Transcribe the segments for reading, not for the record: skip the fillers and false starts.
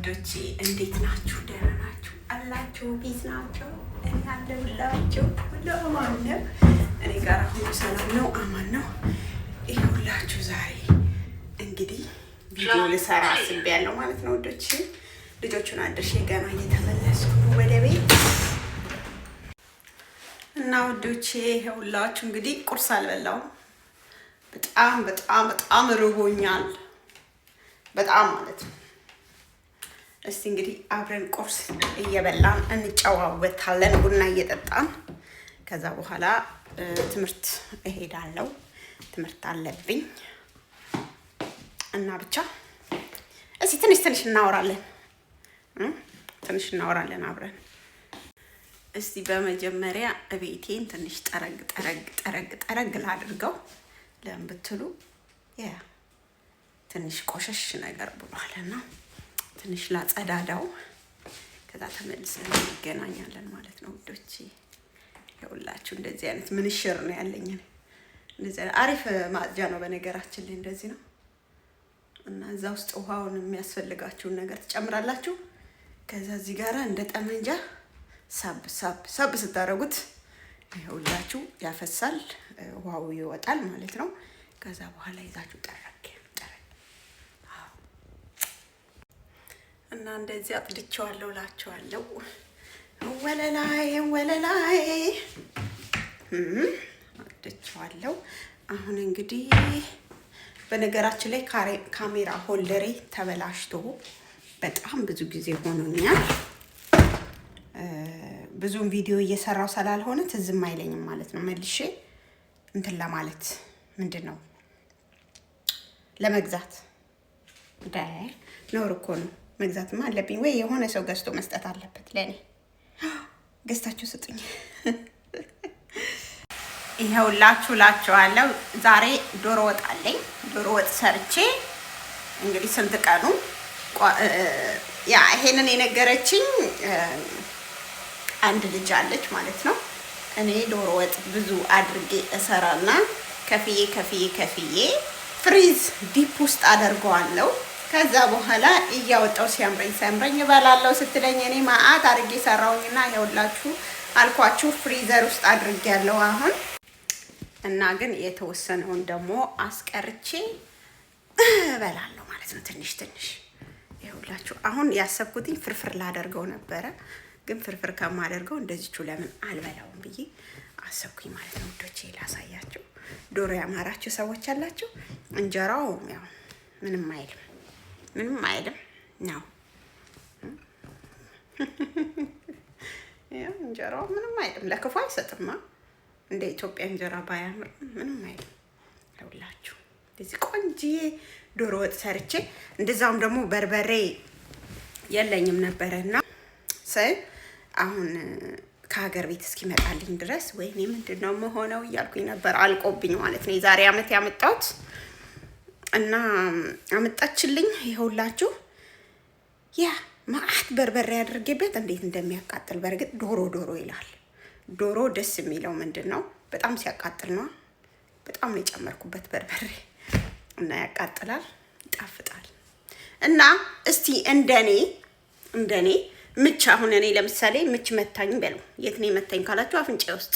ውዶቼ፣ እንዴት ናችሁ? ደህና ናችሁ አላችሁ? Peace ናቸው? እኔ አለሁላችሁ። ሁሉ አማን ነው። እኔ ጋር ሁሉ ሰላም ነው፣ አማን ነው። ይኸውላችሁ ዛሬ እንግዲህ ቪዲዮ ልሰራ አስቤያለሁ ማለት ነው ውዶቼ። ልጆቹን አድርሼ ገና እየተመለስኩ ነው ወደ ቤት። እና ውዶቼ፣ ይኸውላችሁ እንግዲህ ቁርስ አልበላውም። በጣም በጣም በጣም ርቦኛል። በጣም ማለት ነው። እስቲ እንግዲህ አብረን ቁርስ እየበላን እንጨዋወታለን፣ ቡና እየጠጣን። ከዛ በኋላ ትምህርት እሄዳለሁ። ትምህርት አለብኝ እና ብቻ እስቲ ትንሽ ትንሽ እናወራለን፣ ትንሽ እናወራለን አብረን። እስቲ በመጀመሪያ እቤቴን ትንሽ ጠረግ ጠረግ ጠረግ ጠረግ ላድርገው። ለምን ብትሉ yeah፣ ትንሽ ቆሸሽ ነገር ብሏል እና ትንሽ ላጸዳዳው። ከዛ ተመልሰን እንገናኛለን ማለት ነው ውዶቼ። ይኸውላችሁ እንደዚህ አይነት ምንሽር ነው ያለኝ። እንደዚህ አይነት አሪፍ ማጽጃ ነው በነገራችን ላይ፣ እንደዚህ ነው እና እዛ ውስጥ ውሃውን የሚያስፈልጋችሁን ነገር ትጨምራላችሁ። ከዛ እዚህ ጋራ እንደ ጠመንጃ ሳብ ሳብ ሳብ ስታደርጉት ይኸውላችሁ ያፈሳል፣ ውሃው ይወጣል ማለት ነው። ከዛ በኋላ ይዛችሁ ጠረግ ጠረግ እና እንደዚህ አጥድቼዋለሁ እላችኋለሁ። ወለላይ ወለላይ አጥድቼዋለሁ። አሁን እንግዲህ በነገራችን ላይ ካሜራ holder ኤ ተበላሽቶ በጣም ብዙ ጊዜ ሆኖኛል። ብዙም ቪዲዮ እየሰራው ስላልሆነ ትዝም አይለኝም ማለት ነው። መልሼ እንትን ለማለት፣ ምንድን ነው፣ ለመግዛት ነውር እኮ ነው። መግዛትማ አለብኝ ወይ የሆነ ሰው ገዝቶ መስጠት አለበት ለእኔ። ገዝታችሁ ስጡኝ። ይኸውላችሁ እላችኋለሁ። ዛሬ ዶሮ ወጥ አለኝ። ዶሮ ወጥ ሰርቼ እንግዲህ ስንት ቀኑ፣ yeah፣ ይሄንን የነገረችኝ አንድ ልጅ አለች ማለት ነው። እኔ ዶሮ ወጥ ብዙ አድርጌ እሰራና ከፍዬ ከፍዬ ከፍዬ freeze deep ውስጥ አደርገዋለሁ። ከዛ በኋላ እያወጣው ሲያምረኝ ሲያምረኝ እበላለሁ ስትለኝ እኔ ማአት አድርጌ ሰራውኝና ይኸውላችሁ አልኳችሁ freezer ውስጥ አድርጌያለሁ አሁን። እና ግን የተወሰነውን ደግሞ አስቀርቼ እበላለሁ ማለት ነው። ትንሽ ትንሽ ይኸውላችሁ አሁን ያሰብኩትኝ ፍርፍር ላደርገው ነበረ፣ ግን ፍርፍር ከማደርገው እንደዚቹ ለምን አልበላውም ብዬ አሰብኩኝ ማለት ነው። ውዶቼ፣ ላሳያችሁ። ዶሮ ያማራችሁ ሰዎች አላችሁ። እንጀራው ያው ምንም አይልም፣ ምንም አይልም ነው። እንጀራው ምንም አይልም፣ ለክፉ አይሰጥማ። እንደ ኢትዮጵያ እንጀራ ባያምር ምንም አይልም። ይኸውላችሁ እንደዚህ ቆንጅዬ ዶሮ ወጥ ሰርቼ፣ እንደዛውም ደግሞ በርበሬ የለኝም ነበረ እና ሰይ አሁን ከሀገር ቤት እስኪመጣልኝ ድረስ ወይኔ ምንድን ነው መሆነው እያልኩኝ ነበር። አልቆብኝ ማለት ነው። የዛሬ ዓመት ያመጣሁት እና አመጣችልኝ። ይኸውላችሁ yeah፣ መዓት በርበሬ አድርጌበት እንዴት እንደሚያቃጥል። በእርግጥ ዶሮ ዶሮ ይላል። ዶሮ ደስ የሚለው ምንድን ነው? በጣም ሲያቃጥል ነው። በጣም ነው የጨመርኩበት በርበሬ እና ያቃጥላል፣ ይጣፍጣል። እና እስቲ እንደኔ እንደኔ ምች፣ አሁን እኔ ለምሳሌ ምች መታኝ በሉ። የት ነው የመታኝ ካላችሁ አፍንጫ ውስጥ፣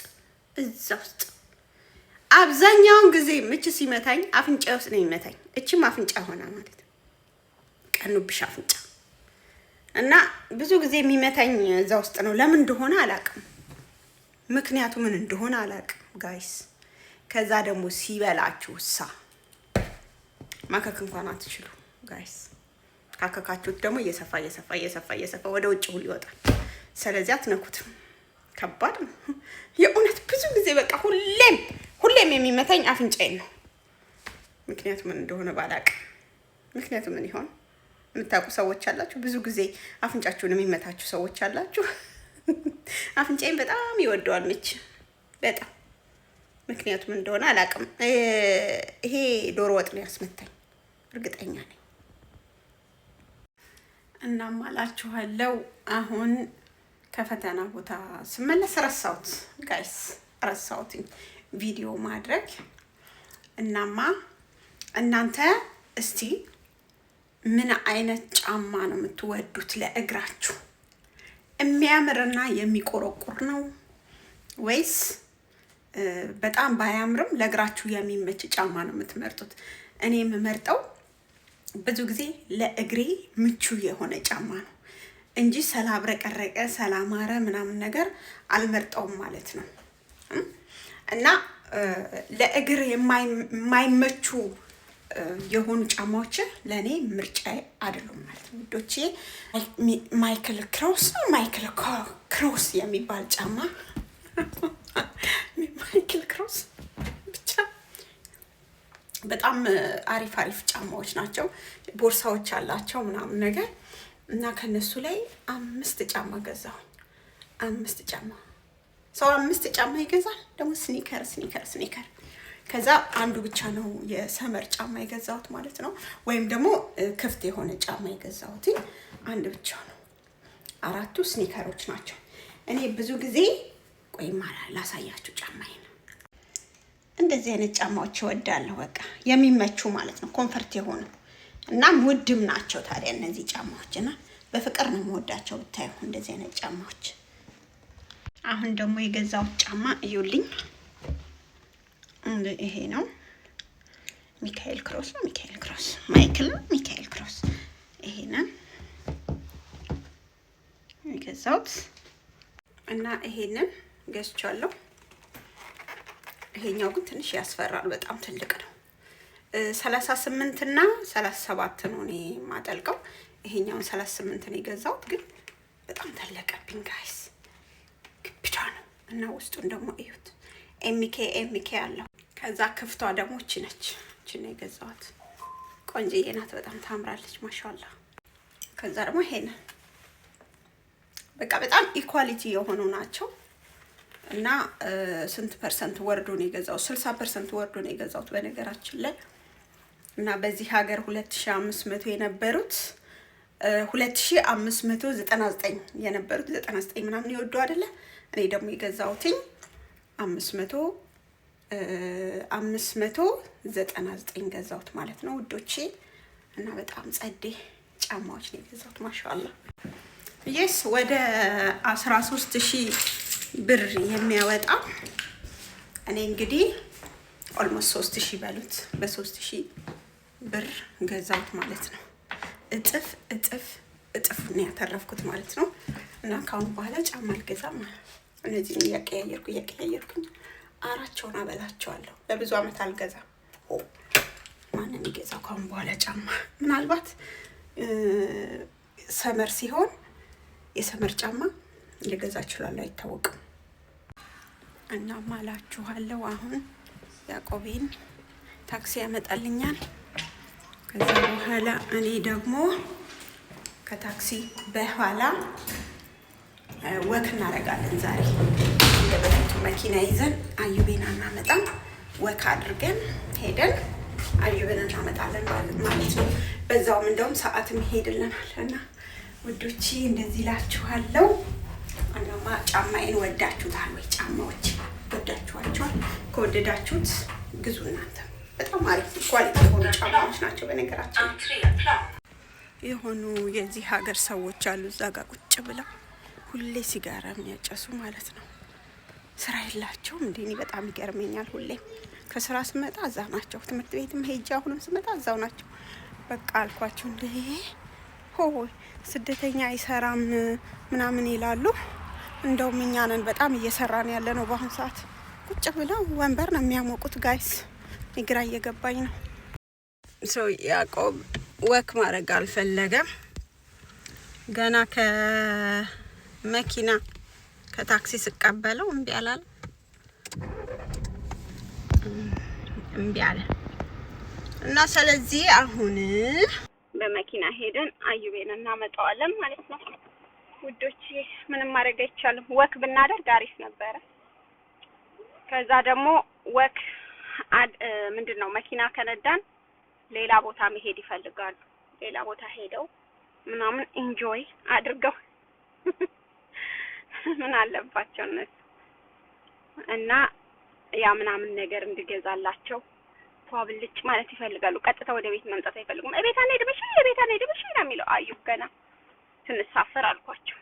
እዛ ውስጥ። አብዛኛውን ጊዜ ምች ሲመታኝ አፍንጫ ውስጥ ነው የሚመታኝ። እችም አፍንጫ ሆና ማለት ነው። ቀኑብሽ አፍንጫ። እና ብዙ ጊዜ የሚመታኝ እዛ ውስጥ ነው። ለምን እንደሆነ አላውቅም። ምክንያቱ ምን እንደሆነ አላውቅም guys። ከዛ ደግሞ ሲበላችሁ እሳ ማከክ እንኳን አትችሉ guys። ካከካችሁት ደግሞ እየሰፋ እየሰፋ እየሰፋ እየሰፋ ወደ ውጭ ሁሉ ይወጣል። ስለዚህ አትነኩትም። ከባድ ነው የእውነት። ብዙ ጊዜ በቃ ሁሌም ሁሌም የሚመታኝ አፍንጫዬን ነው። ምክንያቱ ምን እንደሆነ ባላውቅም፣ ምክንያቱ ምን ይሆን? የምታውቁ ሰዎች አላችሁ? ብዙ ጊዜ አፍንጫችሁን የሚመታችሁ ሰዎች አላችሁ? አፍንጫዬን በጣም ይወደዋል ምች፣ በጣም። ምክንያቱ ምን እንደሆነ አላውቅም። ይሄ ዶሮ ወጥ ነው ያስመታኝ፣ እርግጠኛ ነኝ። እናም አላችኋለሁ አሁን ከፈተና ቦታ ስመለስ ረሳሁት guys፣ ረሳሁትኝ ቪዲዮ ማድረግ። እናማ እናንተ እስቲ ምን አይነት ጫማ ነው የምትወዱት ለእግራችሁ? የሚያምርና የሚቆረቁር ነው ወይስ በጣም ባያምርም ለእግራችሁ የሚመች ጫማ ነው የምትመርጡት? እኔ የምመርጠው ብዙ ጊዜ ለእግሬ ምቹ የሆነ ጫማ ነው እንጂ ስላብረቀረቀ ስላማረ ምናምን ነገር አልመርጠውም ማለት ነው። እና ለእግር የማይመቹ የሆኑ ጫማዎች ለእኔ ምርጫዬ አይደሉም ማለት ነው ውዶቼ። ማይክል ክሮስ ነው ማይክል ክሮስ የሚባል ጫማ፣ ማይክል ክሮስ ብቻ በጣም አሪፍ አሪፍ ጫማዎች ናቸው። ቦርሳዎች አላቸው ምናምን ነገር እና ከነሱ ላይ 5 ጫማ ገዛሁኝ። 5 ጫማ፣ ሰው 5 ጫማ ይገዛል ደግሞ? Sneaker, sneaker, sneaker። ከዛ አንዱ ብቻ ነው የ summer ጫማ የገዛሁት ማለት ነው። ወይም ደግሞ ክፍት የሆነ ጫማ የገዛሁት አንድ ብቻ ነው። አራቱ sneaker ኦች ናቸው። እኔ ብዙ ጊዜ፣ ቆይ ላሳያችሁ ጫማዬን። እንደዚህ አይነት ጫማዎች እወዳለሁ። በቃ የሚመቹ ማለት ነው፣ comfort የሆኑ እናም ውድም ናቸው ታዲያ እነዚህ ጫማዎች፣ እና በፍቅር ነው የምወዳቸው ብታዩ እንደዚህ አይነት ጫማዎች። አሁን ደግሞ የገዛሁት ጫማ እዩልኝ። ይሄ ነው። ሚካኤል ክሮስ ነው። ሚካኤል ክሮስ፣ ማይክል ነው። ሚካኤል ክሮስ ይሄንን የገዛሁት እና ይሄንን ገዝቻለሁ። ይሄኛው ግን ትንሽ ያስፈራል። በጣም ትልቅ ነው። 38 እና 37 ነው እኔ የማጠልቀው። ይሄኛውን 38 ነው የገዛሁት፣ ግን በጣም ተለቀብኝ guys፣ ግብዳ ነው እና ውስጡን ደግሞ እዩት። MK MK አለው። ከዛ ክፍቷ ደግሞ እቺ ነች። እቺ ነው የገዛኋት። ቆንጅዬ ናት፣ በጣም ታምራለች። ማሻላ። ከዛ ደግሞ ይሄንን በቃ በጣም quality የሆኑ ናቸው እና ስንት percent ወርዶ ነው የገዛሁት? 60% ወርዶ ነው የገዛሁት በነገራችን ላይ። እና በዚህ ሀገር 2500 የነበሩት፣ 2599 የነበሩት፣ 99 ምናምን ይወዱ አይደለ? እኔ ደግሞ የገዛሁትኝ 599 ገዛሁት ማለት ነው ውዶቼ። እና በጣም ጸዴ ጫማዎች ነው የገዛሁት። ማሻአላ። Yes፣ ወደ 13,000 ብር የሚያወጣ፣ እኔ እንግዲህ almost 3000 በሉት፣ በ3000 ብር ገዛሁት ማለት ነው። እጥፍ እጥፍ እጥፍ ነው ያተረፍኩት ማለት ነው። እና ከአሁን በኋላ ጫማ አልገዛም። እነዚህን እያቀያየርኩ እያቀያየርኩኝ አራቸውን አበላቸዋለሁ። ለብዙ አመት አልገዛም። ማንም የሚገዛው ከአሁን በኋላ ጫማ? ምናልባት summer ሲሆን የ summer ጫማ ልገዛ እችላለሁ፣ አይታወቅም። እና ማላችኋለሁ አሁን ያዕቆቤን ታክሲ ያመጣልኛል። ከዛ በኋላ እኔ ደግሞ ከታክሲ በኋላ walk እናደርጋለን። ዛሬ እንደ በፊቱ መኪና ይዘን አዩቤን አናመጣም። Walk አድርገን ሄደን አዩቤን እናመጣለን ማለት ነው። በዛውም እንደውም ሰዓትም ይሄድልናል። እና ውዶቼ እንደዚህ ላችኋለሁ። እናማ ጫማዬን ወዳችሁታል ወይ? ጫማዎች ወዳችኋቸዋል? ከወደዳችሁት ግዙ እናንተ። በጣም አሪፍ quality የሆኑ ጫማዎች ናቸው። በነገራችን የሆኑ የዚህ ሀገር ሰዎች አሉ እዛ ጋር ቁጭ ብለው ሁሌ ሲጋራ የሚያጨሱ ማለት ነው። ስራ የላቸውም እንዴ? እኔ በጣም ይገርመኛል። ሁሌም ከስራ ስመጣ እዛ ናቸው። ትምህርት ቤትም ሄጄ አሁንም ስመጣ እዛው ናቸው። በቃ አልኳቸው፣ እንዴ ሆ ስደተኛ አይሰራም ምናምን ይላሉ። እንደውም እኛ ነን በጣም እየሰራን ያለ ነው። በአሁኑ ሰዓት ቁጭ ብለው ወንበር ነው የሚያሞቁት። Guys፣ ግራ እየገባኝ ነው። So ያዕቆብ walk ማድረግ አልፈለገም። ገና ከመኪና ከታክሲ ስቀበለው እምቢ አላለ፣ እምቢ አለ። እና ስለዚህ አሁን በመኪና ሄደን አዩቤን እናመጣዋለን ማለት ነው ውዶች። ምንም ማድረግ አይቻልም። Walk ብናደርግ አሪፍ ነበረ። ከዛ ደግሞ walk ምንድን ነው፣ መኪና ከነዳን ሌላ ቦታ መሄድ ይፈልጋሉ። ሌላ ቦታ ሄደው ምናምን enjoy አድርገው ምን አለባቸው እነሱ፣ እና ያ ምናምን ነገር እንድገዛላቸው ፏ ብልጭ ማለት ይፈልጋሉ። ቀጥታ ወደ ቤት መምጣት አይፈልጉም። እቤት አንሄድም፣ እሺ እቤት አንሄድም። አዩብ ገና ስንሳፈር አልኳቸው።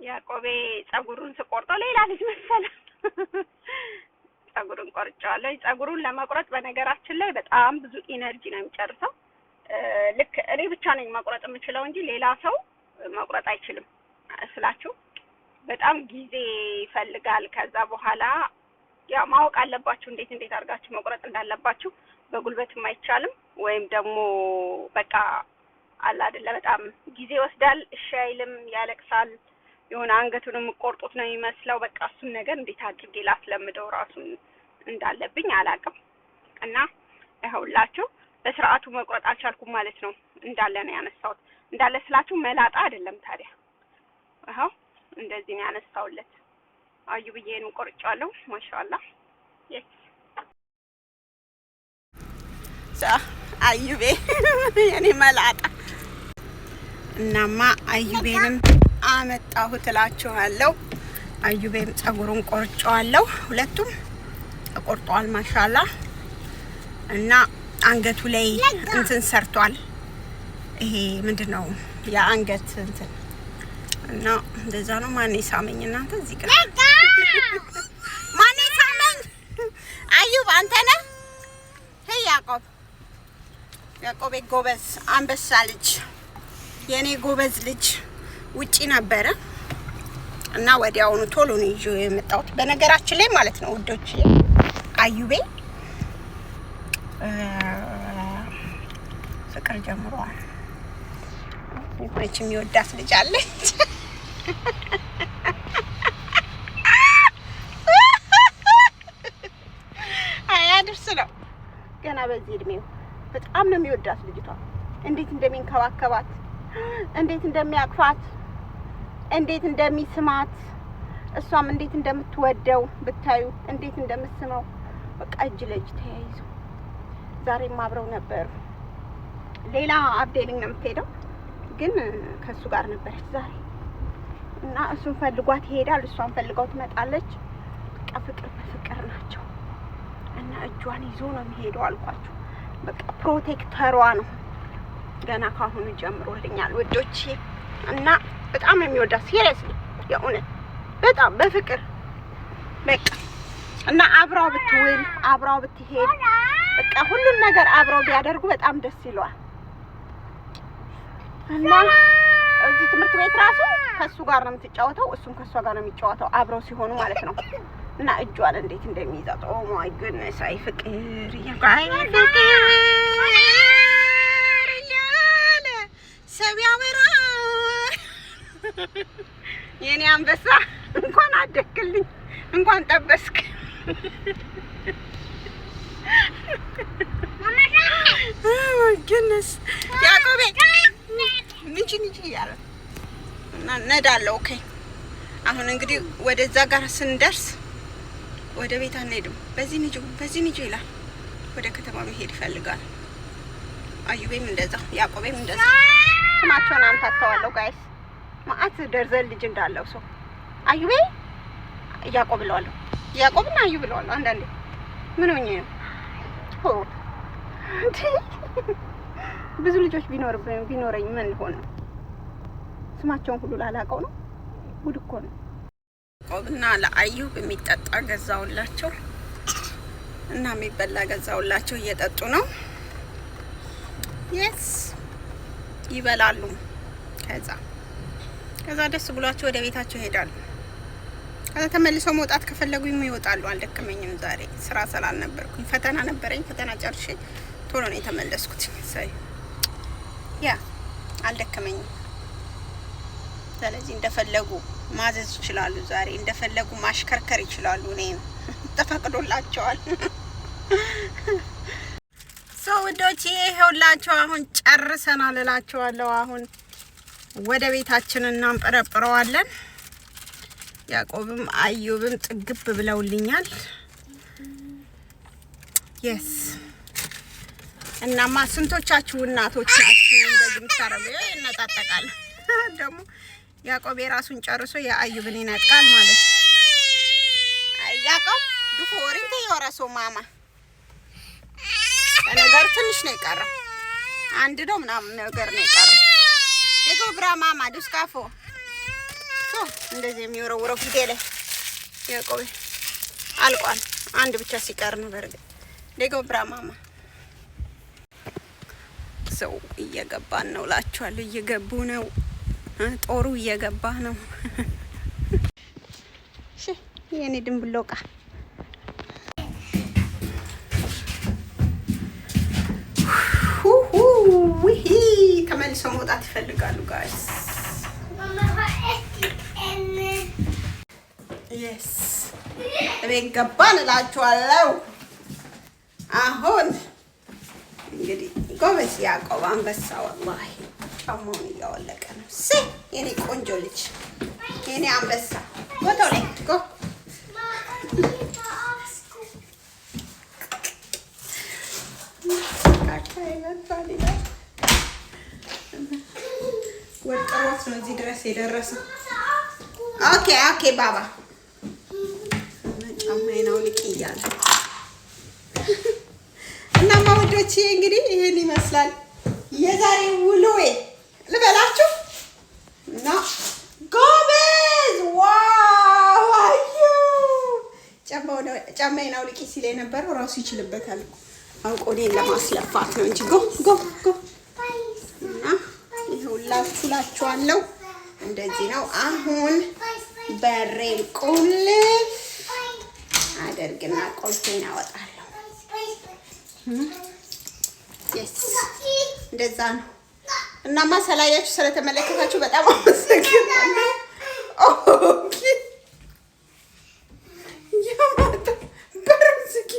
ያዕቆቤ ጸጉሩን ስቆርጠው ሌላ ልጅ መሰለ። ጸጉሩን ቆርጬዋለሁ። ጸጉሩን ለመቁረጥ በነገራችን ላይ በጣም ብዙ energy ነው የሚጨርሰው። ልክ እኔ ብቻ ነኝ መቁረጥ የምችለው እንጂ ሌላ ሰው መቁረጥ አይችልም ስላችሁ በጣም ጊዜ ይፈልጋል። ከዛ በኋላ ያው ማወቅ አለባችሁ እንዴት እንዴት አድርጋችሁ መቁረጥ እንዳለባችሁ። በጉልበትም አይቻልም ወይም ደግሞ በቃ አለ አይደለ በጣም ጊዜ ይወስዳል። እሺ አይልም፣ ያለቅሳል። የሆነ አንገቱን የምቆርጡት ነው የሚመስለው። በቃ እሱን ነገር እንዴት አድርጌ ላስለምደው ራሱን እንዳለብኝ አላውቅም። እና ይኸውላችሁ በስርዓቱ መቁረጥ አልቻልኩም ማለት ነው። እንዳለ ነው ያነሳሁት። እንዳለ ስላችሁ መላጣ አይደለም ታዲያ። ይኸው እንደዚህ ነው ያነሳሁለት። አዩ ብዬን ቆርጫለሁ። ማሻአላ፣ yes። አዩቤ የኔ መላጣ። እናማ አዩቤንም አመጣሁት እላችኋለሁ። አዩቤም ጸጉሩን ቆርጬዋለሁ። ሁለቱም ተቆርጠዋል ማሻላ። እና አንገቱ ላይ እንትን ሰርቷል። ይሄ ምንድን ነው የአንገት እንትን እና እንደዛ ነው። ማን ሳመኝ እናንተ? እዚህ ጋር ማን ሳመኝ? አዩብ አንተ ነህ? Hey ያዕቆብ፣ ያዕቆቤ ጎበዝ አንበሳ ልጅ፣ የኔ ጎበዝ ልጅ ውጪ ነበረ እና ወዲያውኑ ቶሎ ነው ይዤ የመጣሁት። በነገራችን ላይ ማለት ነው ውዶች፣ አዩቤ ፍቅር ጀምረዋል። የሆነች የሚወዳት ልጅ አለች። አያድርስ ነው ገና በዚህ እድሜው በጣም ነው የሚወዳት ልጅቷ። እንዴት እንደሚንከባከባት፣ እንዴት እንደሚያቅፋት፣ እንዴት እንደሚስማት፣ እሷም እንዴት እንደምትወደው ብታዩ፣ እንዴት እንደምትስመው፣ በቃ እጅ ለእጅ ተያይዘው ዛሬም አብረው ነበሩ። ሌላ avdelning ነው የምትሄደው፣ ግን ከእሱ ጋር ነበረች ዛሬ እና እሱን ፈልጓት ይሄዳል፣ እሷን ፈልጋው ትመጣለች። በቃ ፍቅር በፍቅር ናቸው እና እጇን ይዞ ነው የሚሄደው አልኳችሁ። በቃ protector ዋ ነው። ገና ካሁኑ ጀምሮልኛል ውዶቼ። እና በጣም ነው የሚወዳት seriously፣ የእውነት በጣም በፍቅር በቃ። እና አብራው ብትውል፣ አብራው ብትሄድ፣ በቃ ሁሉን ነገር አብረው ቢያደርጉ በጣም ደስ ይለዋል። እና እዚህ ትምህርት ቤት ራሱ ከእሱ ጋር ነው የምትጫወተው፣ እሱም ከእሷ ጋር ነው የሚጫወተው አብረው ሲሆኑ ማለት ነው። እና እጇን እንዴት እንደሚይዛት፣ oh my goodness፣ አይ ፍቅር እያልኩ፣ አይ ፍቅር እያለ ሰው ያወራል። የኔ አንበሳ እንኳን አደግልኝ፣ እንኳን ጠበስክ። Goodness፣ ያዕቆቤ ንጂ ንጂ እያለ እና ነዳለው። Okay፣ አሁን እንግዲህ ወደዛ ጋር ስንደርስ ወደ ቤት አንሄድም። በዚህ ንጂ፣ በዚህ ንጂ ይላል። ወደ ከተማ መሄድ ይፈልጋል። አዩቤም እንደዛ፣ ያዕቆቤም እንደዛ። ስማቸውን አምታተዋለሁ guys። ማአት ደርዘን ልጅ እንዳለው ሰው አዩቤ ያዕቆብ እለዋለሁ። ያዕቆብና አዩብ እለዋለሁ። አንዳንዴ ምን ሆኜ ነው? ሆ እንዴ፣ ብዙ ልጆች ቢኖረኝ ምን ሆን ነው? ስማቸውን ሁሉ ላላውቀው ነው። ጉድ እኮ ነው። ያዕቆብና ለአዩብ የሚጠጣ ገዛውላቸው እና የሚበላ ገዛውላቸው። እየጠጡ ነው። Yes፣ ይበላሉ። ከዛ ደስ ብሏቸው ወደ ቤታቸው ይሄዳሉ። ከዛ ተመልሰው መውጣት ከፈለጉ ይወጣሉ። አልደከመኝም ዛሬ ስራ ስላልነበርኩኝ፣ ፈተና ነበረኝ። ፈተና ጨርሼ ቶሎ ነው የተመለስኩት። Yeah፣ አልደከመኝም። ስለዚህ እንደፈለጉ ማዘዝ ይችላሉ። ዛሬ እንደፈለጉ ማሽከርከር ይችላሉ። እኔን ተፈቅዶላቸዋል። So ውዶች ይኸውላችሁ አሁን ጨርሰናል እላችኋለሁ። አሁን ወደ ቤታችን እናንጠረጥረዋለን። ያዕቆብም አዩብም ጥግብ ብለውልኛል። Yes፣ እናማ ስንቶቻችሁ እናቶች ናችሁ እንደዚህ የምታረጉ? ይነጣጠቃል ደግሞ። ያዕቆብ የራሱን ጨርሶ የአዩብን ይነጥቃል ማለት ነው። ያዕቆብ፣ du får inte göra så፣ mamma። ለነገሩ ትንሽ ነው የቀረው፣ አንድ ነው ምናምን ነገር ነው የቀረው። Det går bra, mamma. Du ska få. Så እንደዚህ የሚወረውረው ፊቴ ላይ ያዕቆብ አልቋል። አንድ ብቻ ሲቀር ነው። በእርግጥ det går bra, mamma። ሰው እየገባን ነው እላችኋለሁ። እየገቡ ነው። ጦሩ እየገባ ነው። እሺ የኔ ድንብሎቃ ውሂ ተመልሰው መውጣት ይፈልጋሉ guys። Mamma har ätit en. Yes, እቤት ገባን እላችኋለሁ። አሁን እንግዲህ ጎበዝ ያዕቆብ አንበሳ ወላሂ ጫማውን እያወለቀ ነው። ሴ የኔ ቆንጆ ልጅ፣ የኔ አንበሳ፣ ቦታው ላይ go። Mamma, titta av skon. ካካ ይመጣል ይላል። ወጥሮት ነው እዚህ ድረስ የደረሰው። Mamma, ta av skon. Okay, baba፣ ጫማዬን አውልቂ እያለ። እናማ ውዶቼ እንግዲህ ይህን ይመስላል የዛሬ ውሎዬ ልበላችሁ እና ጎበዝ wow አዩ ጫማዬን አውልቂ ሲል የነበረው ራሱ ይችልበታል እኮ፣ አውቆ እኔን ለማስለፋት ነው እንጂ። Gå, gå, gå። Bajs, እና ይኸውላችሁ እላችኋለሁ እንደዚህ ነው። አሁን bajs, bajs, በሬን ቁልፍ bajs, አደርግና ቁልፌን አወጣለሁ። bajs, bajs, bajs. Yes, እንደዛ ነው። እናማ ስላያችሁ ስለተመለከታችሁ በጣም አመሰግናለሁ። Okay፣ የማታ በሩን ዝጊ።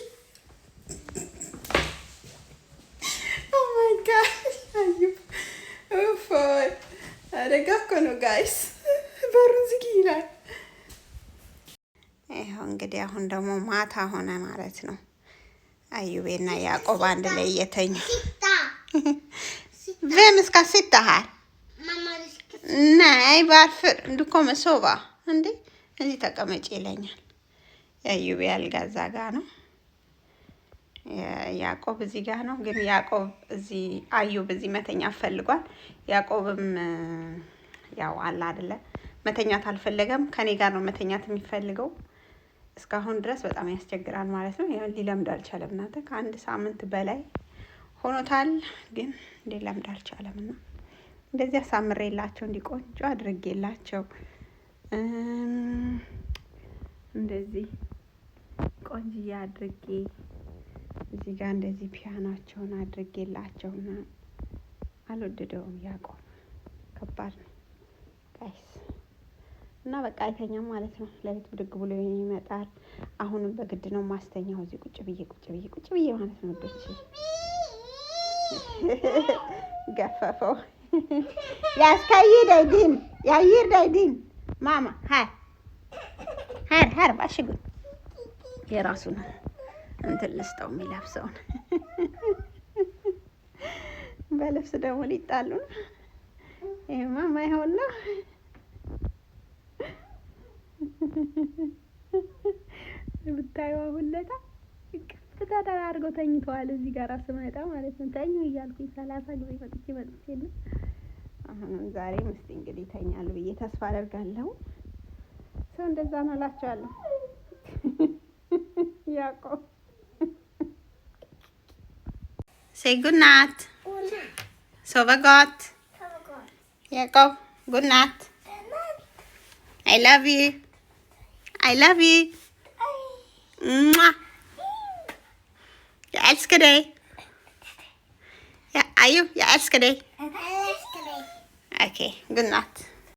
Oh my God፣ አዩ እፎይ፣ አደጋ እኮ ነው guys። በሩን ዝጊ ይላል። ይኸው እንግዲህ አሁን ደግሞ ማታ ሆነ ማለት ነው። አዩቤና ያዕቆብ አንድ ላይ እየተኙ። Sitta. Vem ska sitta här? Mamma, du ska. Nej, varför? Du kommer sova. እንዴ እዚህ ተቀመጭ ይለኛል። የአዩቤ አልጋ እዛ ጋ ነው። ያዕቆብ እዚህ ጋ ነው። ግን ያዕቆብ እዚህ፣ አዩብ እዚህ መተኛት ፈልጓል። ያዕቆብም ያው አለ አይደለ መተኛት አልፈለገም። ከኔ ጋር ነው መተኛት የሚፈልገው። እስካሁን ድረስ በጣም ያስቸግራል ማለት ነው። ያው ሊለምድ አልቻለም። እናንተ ከአንድ ሳምንት በላይ ሆኖታል፣ ግን ሊለምድ አልቻለም። እና እንደዚህ አሳምሬላቸው እንዲህ ቆንጆ አድርጌላቸው እንደዚህ ቆንጅዬ አድርጌ እዚህ ጋር እንደዚህ ፒያናቸውን አድርጌላቸው ምናምን አልወደደውም ያዕቆብ። ከባድ ነው guys። እና በቃ አይተኛም ማለት ነው። ሌሊት ብድግ ብሎ ይመጣል። አሁንም በግድ ነው ማስተኛው። እዚህ ቁጭ ብዬ ቁጭ ብዬ ቁጭ ብዬ ማለት ነው። ወዶች ገፈፈው። Jag ska ge dig din. Jag ger dig din. Mamma, här. Här, här, varsågod. የራሱን እንትን ልስጠው የሚለብሰውን። በልብስ ደግሞ ሊጣሉ ነው። ይሄማ ማይሆን ነው። ብታዩ አሁን ለታ ቅፍታ አድርገው ተኝተዋል። እዚህ ጋር ስመጣ ማለት ነው ተኙ እያልኩኝ 30 ጊዜ መጥቼ መጥቼ ነው። አሁንም ዛሬም እስቲ እንግዲህ ይተኛሉ ብዬ ተስፋ አደርጋለሁ። ሰው እንደዛ ነው እላቸዋለሁ። ያዕቆብ፣ Säg godnatt. Godnatt. Sova gott. Sova gott. Jakob, godnatt. Godnatt. I love you. I love you. Mwah. Jag älskar dig. Ja, Ayo, jag älskar dig. Jag älskar dig. Okej, godnatt.